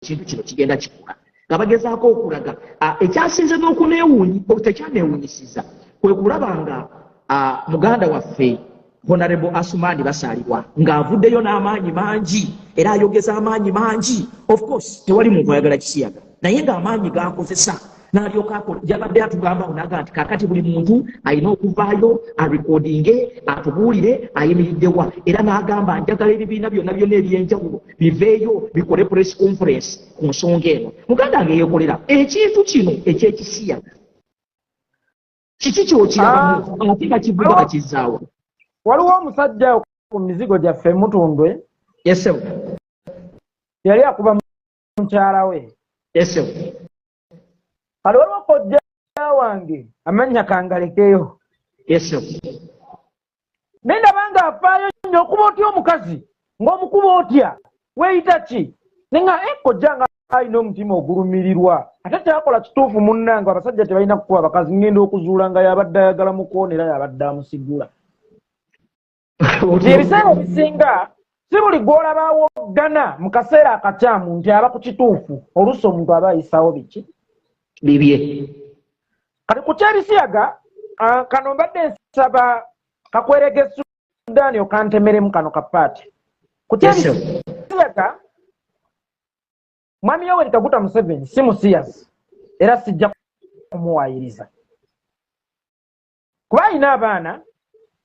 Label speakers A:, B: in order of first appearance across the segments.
A: Ekintu kino kigenda kikula nga bagezaako okulaga ekyasinze n'okuneewuunyi, tekyaneewuunyisiza kwe kulaba nga muganda waffe Honorable Asumani Basaalirwa ng'avuddeyo n'amaanyi mangi era ayogeza amaanyi mangi. Of course tewali muntu ayagala kisiyaga, naye ng'amaanyi gakozesa n'alyoka yabadde atugamba onaga nti kakati buli muntu alina okuvaayo arekodinge atubuulire ayimiriddewa, era n'agamba njagala ebibiina byonna byonna ebyenjawulo biveeyo bikole press conference ku nsonga eno. Muganda wange yeekolera ekintu kino ekyekisiyaga, kiki kyokirabamu ate bakivuga bakizaawa?
B: Waliwo omusajja ku mizigo gyaffe Mutundwe.
A: Yesebo.
B: Yali akuba mukyala we.
A: Yesebo.
B: Kale waliwo kojja wange, amannya kangalekeyo.
A: Yesebo.
B: Naye ndaba nga afaayo nnyo. Okuba otya omukazi ng'omukuba otya, weeyita ki? Naye nga kojja nga alina omutima ogulumirirwa, ate kyakola kituufu. Munnange, abasajja tebalina kukuba bakazi. Ngenda okuzuula nga yabadde ayagala mukoona era yabadde amusigula. Nti ebiseera ebisinga si buli gw'olabaawo ggana mu kaseera akakyamu nti aba ku kituufu. Oluusi omuntu aba ayisawo biki
A: bibye.
B: Kati ku kyebisiyaga, kano mbadde nsaba kakwerege Sudaani okantemeremu kano kapaati ku kyebisiyaga. Mwami Yoweri Kaguta Museveni si musiyazi era sijja kumuwaayiriza kuba alina abaana,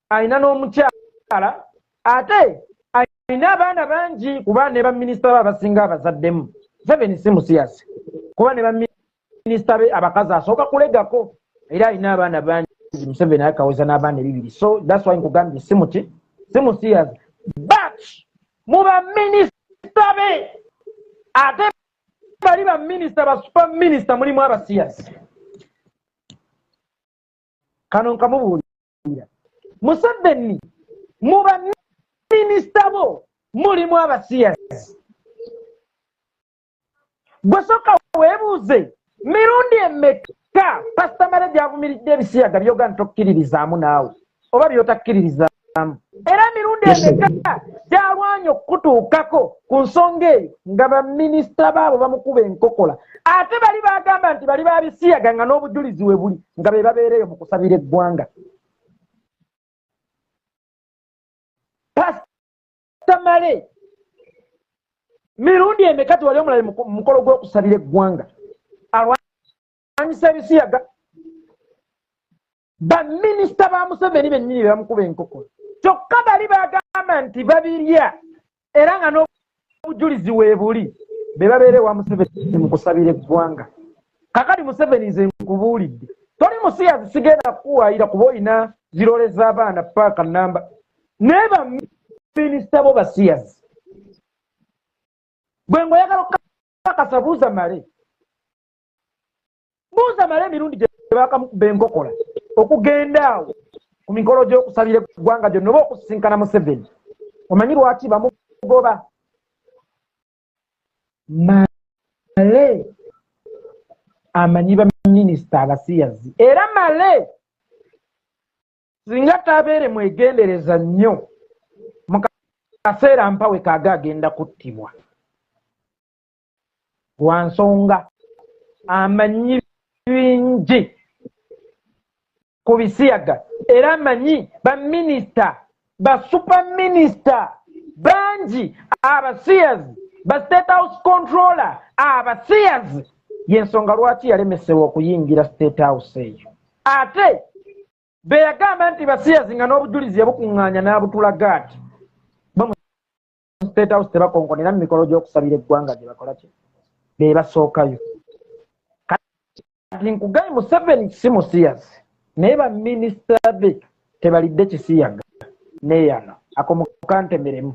B: alina n'omukyala, ate alina abaana bangi kuba ne baminisita be abasinga abazaddemu. Museveni si musiyazi kuba ne baminisita be abakazi asooka kulegako, era alina abaana bangi. Museveni akaweza n'abaana ebibiri, so that's why nkugambye si muki, si musiyazi. But mu baminisita be, ate bali baminisita ba super minisita, mulimu abasiyazi. Kano nkamubuulira, Museveni mu baminisita bo mulimu abasiyazi. Gwe soka weebuuze mirundi emeka Pasita Male gyavumiridde ebisiyaga byoga ntokkiririzaamu naawe oba byotakkiririzaamu, era emirundi emeka gyalwanya okukutuukako ku nsonga eyo nga baminisita baabo bamukuba enkokola, ate bali bagamba nti bali babisiyaga nga n'obujulizi we buli nga be babeereeyo mu kusabira eggwanga. Pasita Male mirundi emeka tiwali omulabe mu mukolo gw'okusabira eggwanga alwanyisa ebisiyaga? Baminisita ba Museveni bennyini be bamukuba enkokola, kyokka bali bagamba nti babirya era nga n'obujulizi weebuli be babeera ewa Museveni mu kusabira eggwanga. Kakati Museveni, nze nkubuulidde, toli musiyazi, sigenda kukuwaayira kuba olina zirole z'abaana paaka namba, naye baminisita bo basiyazi. Bwe ng'oyagala okukakasa, buuza Male, buuza Male emirundi gye bakamukuba enkokola okugenda awo ku mikolo gy'okusabira eggwanga gyonna oba okusisinkana Museveni. Omanyi lwaki bamugoba? Male amanyi baminisita abasiyazi, era Male singa tabeere mwegendereza nnyo mu kaseera mpawe kaaga agenda kuttibwa lwa nsonga amanyi bingi ku bisiyaga, era amanyi baminisita, ba super minisita bangi abasiyazi, ba State House controller abasiyazi. Yensonga lwaki yalemesebwa okuyingira State House eyo, ate be yagamba nti basiyazi nga n'obujulizi yabukuŋŋaanya n'abutulaga ati bo mu State House tebakonkonera mu mikolo gy'okusabira eggwanga gye bakola ki, be basookayo. Kati nkugaye, Museveni si musiyazi, naye baminisita be tebalidde kisiyaga. Neyano ako mukantemeremu.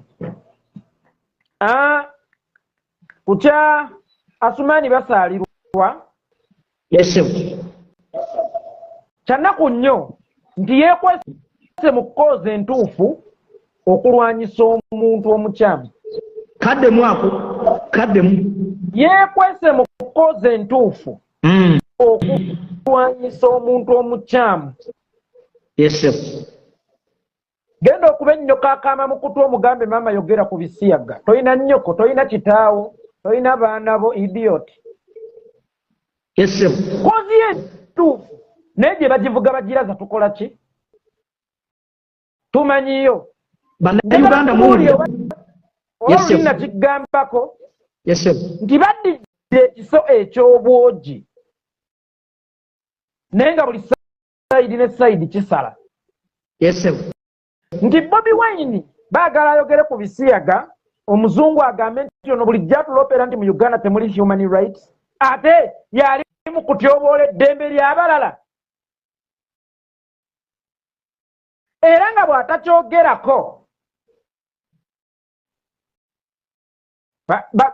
B: Kutya Asumaani Basaalirwa. Kyanaku nnyo nti yeekwese mu kkoozi entuufu okulwanyisa omuntu omukyamu.
A: Kaddemu ako, kaddemu.
B: Yeekwese mu kkoozi entuufu okulwanyisa omuntu omukyamu. Genda okuba ennyoko akaama mu kutu omugambe, "Maama, yogera ku bisiyaga." Tolina nnyoko, tolina kitaawo. Tolina baana bo, idiot.
A: Yes.
B: Cause ye ntuufu, naye gye bagivuga bagiraza tukola ki? Tumanyiyo.
A: Bannayuganda muwulira.
B: Oba luli nakigambako
A: Yes.
B: nti baddidde ekiso eky'obwogi, naye nga buli side ne side kisala.
A: Yes.
B: Nti Bobi Wine baagala ayogere ku bisiyaga, omuzungu agambe nti ono bulijjo atulopera nti mu Uganda temuli human rights, ate yali mu kutyoboola eddembe ly'abalala. Era nga bw'atakyogerako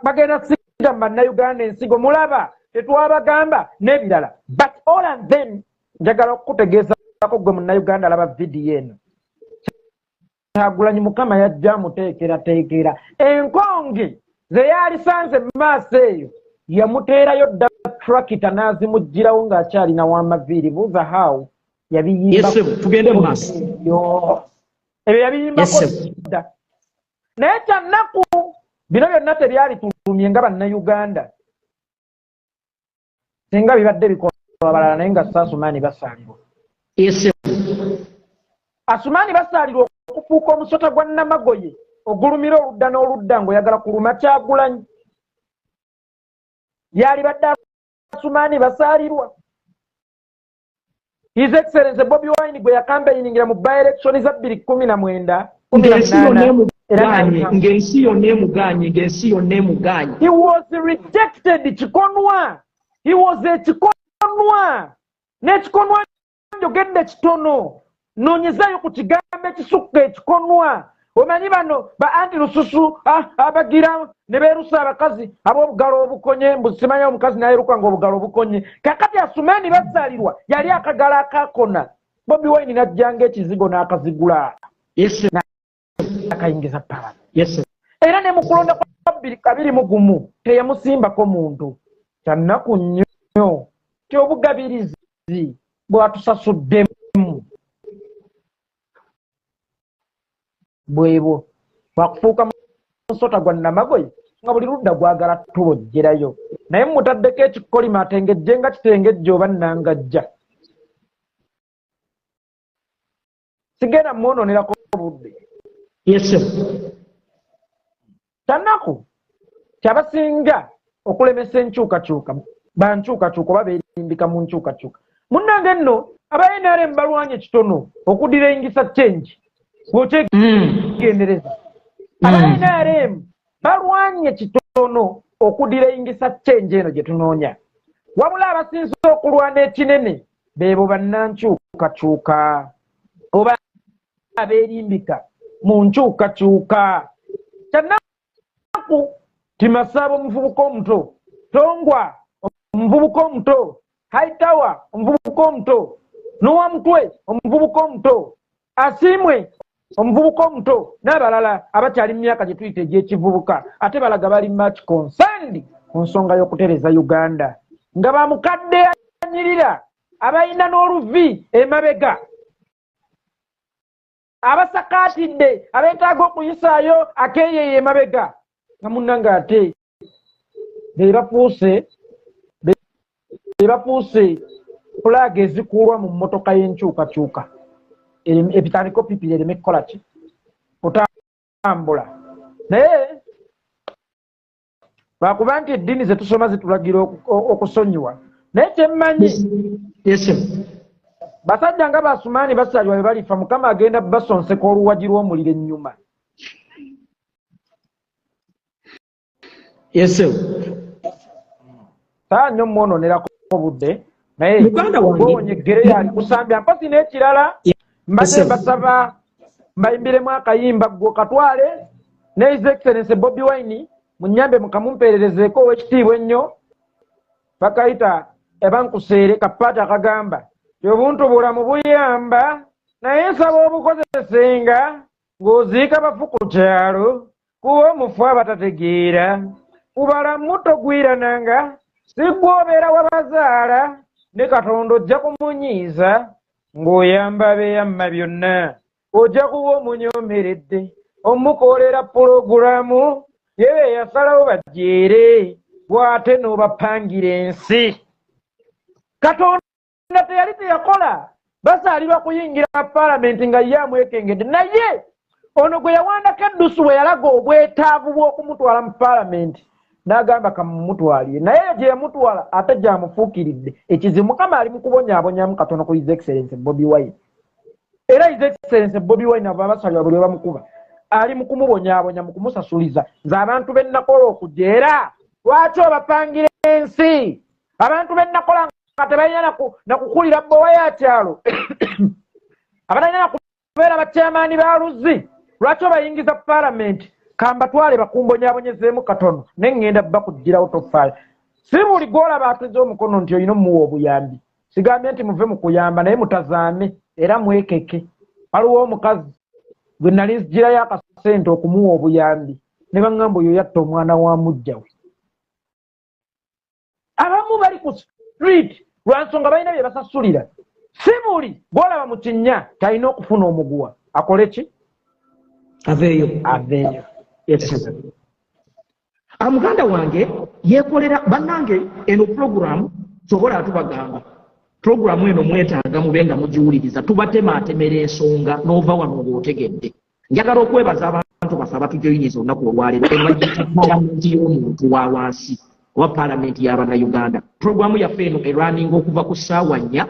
B: bagenda siga mu bannayuganda ensigo, mulaba tetwabagamba n'ebirala. But all and then njagala okukutegeezaako ggwe munnayuganda alaba vidiyo eno, Kyagulanyi Mukama yajja amuteekerateekera enkonge ze yalisanze mu maaso eyo, yamuteerayo dda trakita n'azimuggyirawo ng'akyalina w'amaviiri. Buuza how yabiyimbako.
A: Yes, tugende mu maaso.
B: Ebyo yabiyimbako dda. Naye kyannaku bino byonna tebyali tulumye nga bannayuganda, singa bibadde bikolwa abalala, naye nga Asumaani basaalirwa.
A: Yes.
B: Asumaani basaalirwa okufuuka omusota gwa Namagoye ogulumira oludda n'oludda ng'oyagala kuluma Kyagulanyi. Yalibadde Asumaani basaalirwa. His Excellency Bobi Wine gwe yakampeyiningira mu by-election za 2019
A: Ng'ensi yonna emugaanye, ng'ensi yonna emugaanye, ng'ensi yonna emugaanye.
B: He was rejected. Kikonwa, he was ekikonwa n'ekikonwa. Njogedde kitono, noonyezaayo ku kigambo ekisukka ekikonwa. Omanyi bano ba anti lususu abagira ne beerusa abakazi ab'obugalo obukonye, mbu simanyi omukazi nayeruka nga obugalo obukonye. Kakati Asumaani basaalirwa yali akagalo akakona, Bobi Wine najjanga ekizigo n'akazigula akayingiza pala. Era ne mu kulonda kwa 2021 teyamusimbako muntu. Kyannaku nnyo ti obugabirizi bwatusasuddemu bwebwo bwakufuuka musota gwa Namagoye nga buli ludda gwagala tubojjerayo, naye mutaddeko ekikolima atengejje nga kitengejje oba nangajja. Sigenda mwononerako obudde.
A: Yes.
B: Kyannaku kyabasinga okulemesa enkyukakyuka, bankyukakyuka oba beerimbika mu nkyukakyuka. Munnange nno aba NRM balwanye kitono okuddira engisa change bw'okyegendereza. Aba NRM balwanye kitono okuddira engisa change eno gye tunoonya, wabula abasinze okulwana ekinene beebo bannankyukakyuka oba abeerimbika mu nkyukakyuka. Kyannaku Timasaaba omuvubuka omuto, Tongwa omuvubuka omuto, Hightower omuvubuka omuto, Nowamutwe omuvubuka omuto, Asiimwe omuvubuka omuto n'abalala abakyali mu myaka gye tuyita egy'ekivubuka, ate balaga bali much concerned ku nsonga y'okutereeza Uganda, nga bamukadde anyirira abalina n'oluvi emabega abasakaatidde abeetaaga okuyisaayo akeeyeeyo emabega, nga munnange ate be bafuuse pulaaga ezikuulwa mu mmotoka y'enkyukakyuka ebitandika opipira ereme kukola ki kutambula. Naye lwakuba nti eddiini ze tusoma zitulagira okusonyiwa, naye kyemmanyi basajja nga Basumaani basalirwa bwe balifa, Mukama agenda basonseka oluwagi lw'omuliro ennyuma.
A: Yes.
B: Saa nnyo mwononerako obudde, naye gwowonya eggere yali kusambya mpozi n'ekirala. Mbadde mbasaba mbayimbiremu akayimba gwe katwale ne His Excellence Bobi Wine, munyambe mukamumpeererezeeko ow'ekitiibwa ennyo. Bakayita ebankuseere kapaati akagamba ti obuntu bulamu buyamba, naye nsaba obukozesenga ng'oziika bafu ku kyalo, kuba omufu abatategeera kubalamu togwirananga, si ggwe obeera wabazaala, ne Katonda ojja kumunyiiza ng'oyamba beyamma byonna. Ojja kuba omunyoomeredde omukolera pulogulaamu Ye yasalawo bajeere, bw'ate n'obapangira ensi. Katonda teyali teyakola basaalirwa kuyingira paalamenti nga ye amwekengedde, naye ono gwe yawandako eddusu bwe yalaga obwetaavu bw'okumutwala mu paalamenti, n'agamba kamumutwalire, naye gye yamutwala ate gyamufuukiridde ekizibu. Mukama ali mu kubonyaabonyamu katono ku His Excellence Bobi Wine, era His Excellence Bobi Wine abo abasalirwa buli bamukuba ali mu kumubonyaabonya, mu kumusasuliza. Nze abantu bennakola okujeera, lwaki obapangira ensi? Abantu bennakola nga tebalina nakukulira bbowa ya kyalo, abatalina nakubeera bakyamaani ba luzzi, lwaki obayingiza paalamenti? Kambatwale bakumbonyaabonyezeemu katono, naye ŋŋenda bakugirawo. Tofaayo, si buli gwolaba ateze omukono nti olina omuwa obuyambi. Sigambye nti muve mu kuyamba, naye mutazaame era mwekeke. Waliwo omukazi gwe nali nzigirayo akasente okumuwa obuyambi, ne baŋŋamba oyo yatta omwana wa mujja we. Abamu bali ku street lwa nsonga balina bye basasulira. Si buli gwolaba mu kinnya talina okufuna omuguwa akole ki?
A: Aveeyo.
B: Aveeyo.
A: Yes. Muganda wange yeekolera. Bannange, eno puroguramu sobola tubagamba, puroguramu eno mwetaaga mube nga mugiwuliriza. Tubatemaatemera ensonga n'ova wano ng'otegedde. Njagala okwebaza abantu baffe abatujoyiniza olunaku olwaleero. Eno bagiyita paalamenti y'omuntu wa wansi oba paalamenti y'Abannayuganda. Puroguramu yaffe eno erwaninga okuva ku ssaawa 4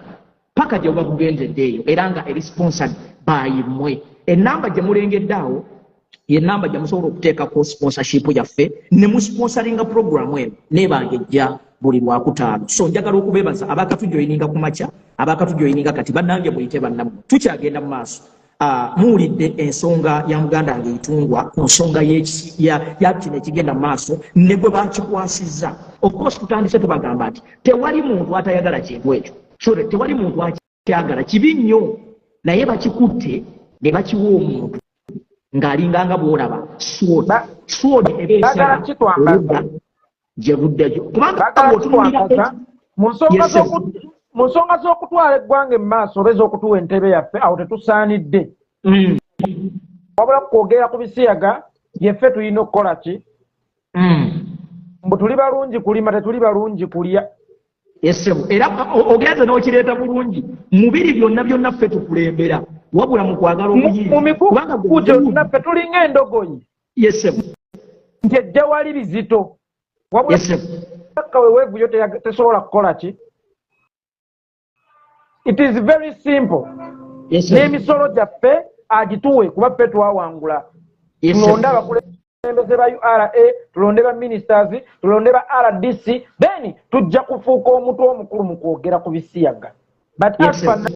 A: paka gye buba bugendedde eyo, era nga eri sponsored by mmwe. Enamba gye mulengedde awo yenamba gye musobola okuteekako sponsorship yaffe ne musponsoringa puroguramu eno nebanga ejja buli Lwakutaano. So njagala okubeebaza abakatujoyininga ku makya, abakatujoyininga kati. Bannange, muyite bannammwe, tukyagenda mu maaso. Muwulidde ensonga ya muganda wange Itungwa ku nsonga ya kino ekigenda mu maaso ne gwe bakikwasizza. Of course tutandise tubagamba nti tewali muntu atayagala kintu ekyo. Sorry, tewali muntu akyagala kibi nnyo, naye bakikutte ne bakiwa omuntu ng'alinganga bw'olaba sword. Sword eba
B: Baagala
A: esala
B: kitwambaza.
A: oludda gye luddayo, kubanga
B: Baagala
A: bw'otunuulira
B: kitwambaza mu nsonga
A: Yes, sir.
B: mu nsonga z'okutwala eggwanga emmaaso oba ez'okutuwa entebe yaffe, awo tetusaanidde. Wabula kwogera ku bisiyaga, yeffe tulina okukola ki? Mbu tuli balungi kulima, tetuli balungi kulya.
A: Esebo, era ogenze n'okireeta bulungi. Mubiri byonna byonna ffe tukulembera, wabula mu kwagala obuyiiya,
B: mu migugu
A: kubanga gwe
B: gyonna ffe tulinga endogoyi
A: Yes, ssebo.
B: nti ejja wali bizito, wabula
A: Yes, ssebo.
B: kaweweevu yo tesobola kukola ki? It is very simple.
A: Yes, ssebo.
B: N'emisolo gyaffe agituwe, kuba ffe twawangula.
A: Yes,
B: Tulonde
A: ssebo.
B: abakulembeze ba URA, tulonde ba ministers, tulonde ba RDC, then tujja kufuuka omutwe omukulu mu kwogera ku bisiyaga. But
A: Yes,
B: as for
A: sir.